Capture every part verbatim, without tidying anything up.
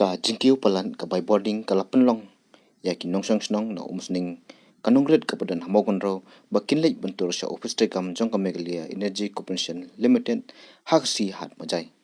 Ka jingkiew palat ka bai bording ka la pynlong ïa ki nongshong shnong na Umsning, ka nongrit kaba don ha Mawkynrew ba kin leit ban tur sha ophis treikam jong ka Meghalaya Energy Corporation Limited ha ka sngi Hat Majai.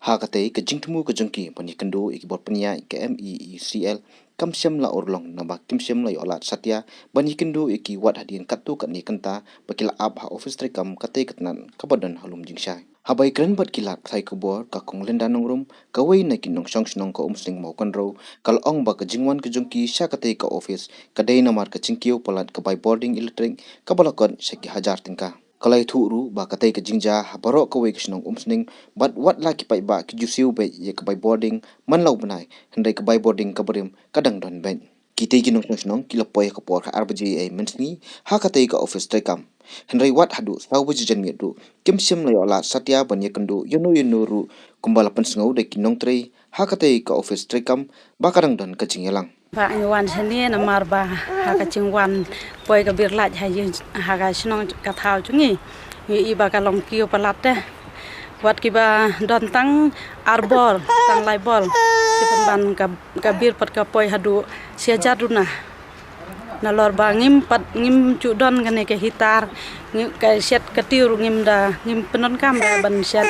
Ha katei ka jingthmu ka jong ki ban ïakynduh ïa ki bor pynïaid ka M E E C L kam shym la urlong naba kim shym la ïoh lad satia ban ïakynduh ïa ki wat hadien katto katne kynta ba ki la ap ha ophis treikam katei ka tnat kaba don ha Lumjingshai. Haba ïakren bad ki lad pathai khubor, ka Kong Linda Nongrum, kawei na ki nongshong shnong ka Umsning Mawkynrew, ka la ong ba ka jingwan ka jong ki sha katei ka ophis ka dei namar ka jingkiew palat ka bai bording electric kaba la kot sha ki hajar tyngka. Ka la ïathuh ruh ba katei ka jingjia ha baroh kawei ka shnong Umsning, bad wat la ki paidbah ki ju siew beit ïa ka bai bording man la u bnai, hynrei ka bai bording kaba rim ka dang don beit. Kitei ki nongshong shnong ki la poi ha ka por khatar baje ei mynsngi ha katei ka ophis treikam, hynrei wat haduh saw baje janmiet ruh kim shym la ïoh lad satia ban ïakynduh ïano ïano ruh, kumba la pynsngew da ki nongtrei ha katei ka ophis treikam ba ka dang don ka jingïalang. Ba ngi wan shane namar ba ha ka jingwan poi ka bir lait ha ïing, ha ka shnong ka thaw jong ngi, ngi i ba ka long kiew palat te. Wat kiba don tang ar bor, tang lai bor, ki pynban ka, ka bir pat ka poi haduh shi hajar duna. Nalor ba ngim pat, ngim ju don kane ka hitar, ngim, ka shet ka tiew ruh ngim da, ngim pyndonkam da ban shet,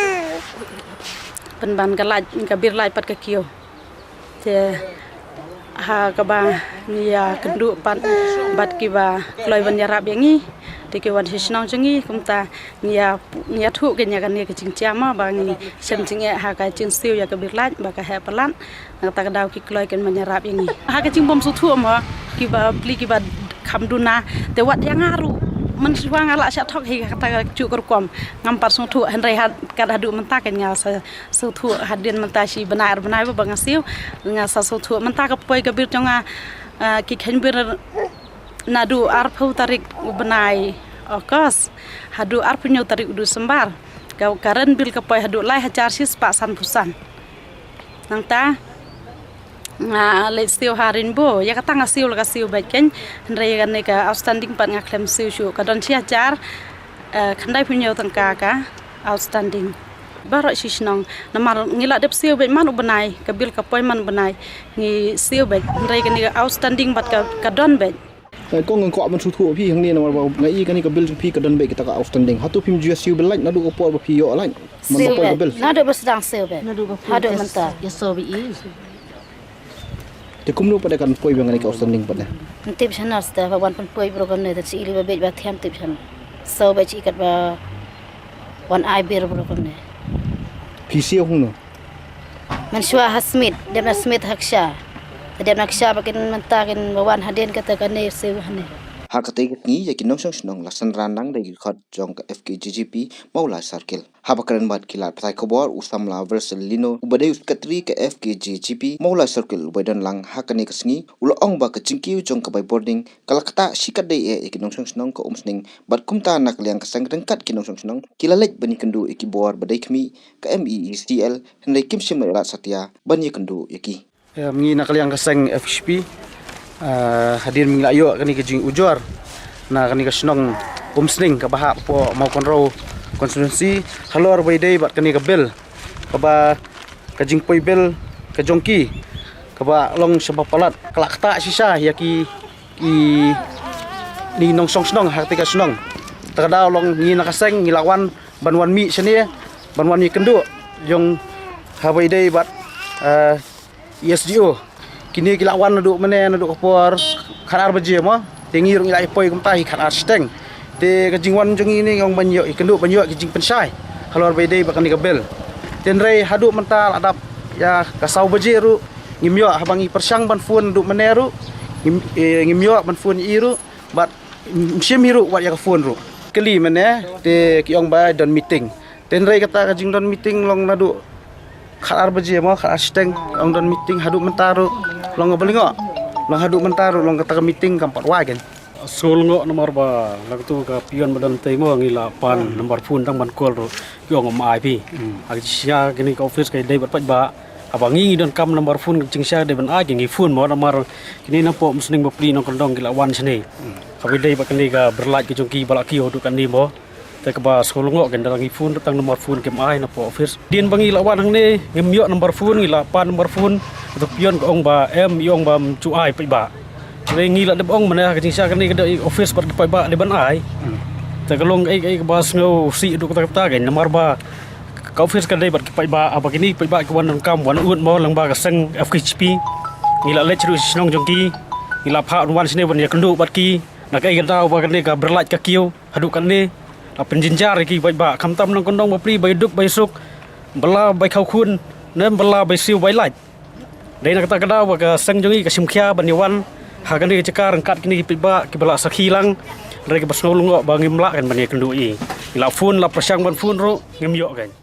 pynban ka lait, ka bir lait pat ka kiew. Te ha kaba ngi ïakynduh pat bad kiba kloi ban ïarap ïa ngi, te ki wan sha shnong jong ngi, kumta ngi ïa, ngi ïathuh kane, ïa kane ka jingjia mo ba ngi shem jingeh ha ka jingsiew ïa ka bir lait ba ka heh palat. Na kata ka daw ki kloi kin ban ïarap ïa ngi ha ka jingbym sngewthuh mo, kiba pli kiba kham duna. Te wat ïa nga ruh, mynshuwa nga lah shah thok hi ha kata ka juh ka rukom, ngam pat sngewthuh, hynrei ha, kat haduh mynta kan nga sa sngewthuh hadien mynta shi bnai ar bnai ba, ba nga siew, nga sa sngewthuh. Mynta ka poi ka bir jong nga, ah, ki kheiñ bir naduh arphew tarik u bnai August haduh arphew hynñiew tarik u December. Ka, ka rent bill ka poi haduh lai hajar shispah sanphew san. Nangta nga leit siew ha Rainbow, ïa kata nga siew la ka siew beit keiñ, hynrei ïa kane ka outstanding pat nga khlem siew shuh, ka don shi hajar, eh, khyndaiphew hynñiew tyngka ka outstanding. Baroh shi shnong, namar ngi la dep siew beit man u bnai, ka bill ka poi man u bnai, ngi siew beit, hynrei kane ka outstanding pat ka, ka don beit. Eh, kong, nga kwah ban sngewthuh phi hangne namar ba nga i kane ka bill jong phi ka don beit kata ka outstanding. Hato phim ju ïa siew bill lait naduh ka por ba phi ïoh lait? Man ba poi ka bill. Naduh ba sdang siew beit. Naduh ba poi. Haduh mynta. Ïa siew beit i. Te kumno pat de kan poi biang kane ka outstanding pat de? Ym tip shano te ba wan pynpoi bro kumne, te shi ili ba beit ba thiam tip shano. Siew beit shi katba wan ai bill bro kumne. Phi siew hangno? Mynshuwa ha Smit, dep na Smit ha Ksha. Te dep na Ksha ba kin mynta kin ba wan hadien kata kane siew hangne. Ha katei ka sngi ïa ki nongshong shnong la synran lang da ki dkhot jong ka F K J G P Mawlai Circle. Haba kren bad ki lad pathai khubor, u samla Versalino uba dei u secretary ka F K J G P Mawlai Circle uba don lang ha kane ka sngi, u la ong ba ka jingkiew jong ka bai bording ka la ktah shikatdei eh ïa ki nongshong shnong ka Umsning, bad kumta na ka liang ka seng ryngkat ki nongshong shnong ki la leit ban ïakynduh ïa ki bor ba dei khmih ka M E E C L, hynrei kim shym la ïoh lad satia ban ïakynduh ïa ki. Em, ngi na ka liang ka seng F K J G P, eh, hadien ba ngi la ïoh kane ka jingujor na kane ka shnong Umsning kaba hap hapoh Mawkynrew constituency, halor ba ïadei bad kane ka bill, kaba ka jingpoi bill ka jong ki kaba long shibun palat, ka la ktah shisha ïa ki, ki, ki nongshong shnong ha katei ka shnong. Ta ka daw long ngi na ka seng ngi la wan ban wan mih shane, ban wan ïakynduh ïong haba ïadei bad, eh, E S D O. Kine ki la wan naduh mynne, naduh ka por khatar baje mo. Te ngi ruh ngi la ïa poi kumta hi khatar shiteng. Te ka jingwan jong ngi ne ngi ong ban ïoh ïakynduh, ban ïoh ki jingpynshai halor ba ïadei bad kane ka bill. Te hynrei haduh mynta la dap ïa ka saw baje ruh ngim ïoh, haba ngi pyrshang ban phone naduh mynne ruh ngim, eh, ngim ïoh ban phone ïa i ruh. Bad ym shim hi ruh wat ïa ka phone ruh. Kylli mynne te ki ong ba don meeting. Te hynrei kata ka jingdon meeting long naduh khatar baje mo, khatar shiteng, ong don meeting, haduh mynta ruh long kaba lyngngoh. Long haduh mynta ruh long kata ka meeting kam pat wai kein. Sngewlyngngoh namar ba la kato ka peon ba don tei mo, ngi la pan number phone tang ban call ruh ki ong ym ai phi. Hmm. Ha ka jingshisha kane ka office ka dei bad paidbah. Haba ngi ngi donkam number phone ka jingshisha dei ban ai, ngi phone mo, namar kine na pdeng Umsning bapli nongkyndong ki la wan shane. Hmm. Haba dei bad kane ka bir lait ka jong ki ba la kiew haduh katne mo. Te kaba sngewlyngngoh kein, da ngi phone tang number phone kim ai na pdeng office. Dien ba ngi la wan hangne ngim ïoh number phone, ngi la pan number phone. Te pion ka ong ba em, i ong ba ym ju ai paidbah. Te ngi la dep ong mynne ka jingshisha kane ka dei office bad ki paidbah dei ban ai. Te ka long kaei kaei kaba sngewsih haduh katta katta kein, namar ba ka office ka dei bad ki paidbah, haba kine ki paidbah ki wan donkam wan ud mo lyngba ka seng F K H P. Ngi la leit sha shnong jong ki, ngi la phah wan shane ban ïakynduh bad ki. Na kaei ka daw ba kane ka Byrlait ka kiew haduh katne, la pynjynjar ïa ki paidbah, khamtam nongkyndong bapli, bai duk bai suk, ba la bai khaw khun, ne ba la bai siew bai lait. Dei na kata ka daw ba ka seng jong ngi ka shim khia ban ïa wan ha kane ka jaka ryngkat kine ki paidbah kiba la sakhi lang. Hynrei kaba sngewlyngngoh ba ngim lah kein ban ïakynduh ïa ki. Ngi la phone, la pyrshang ban phone ruh ngim ïoh kein.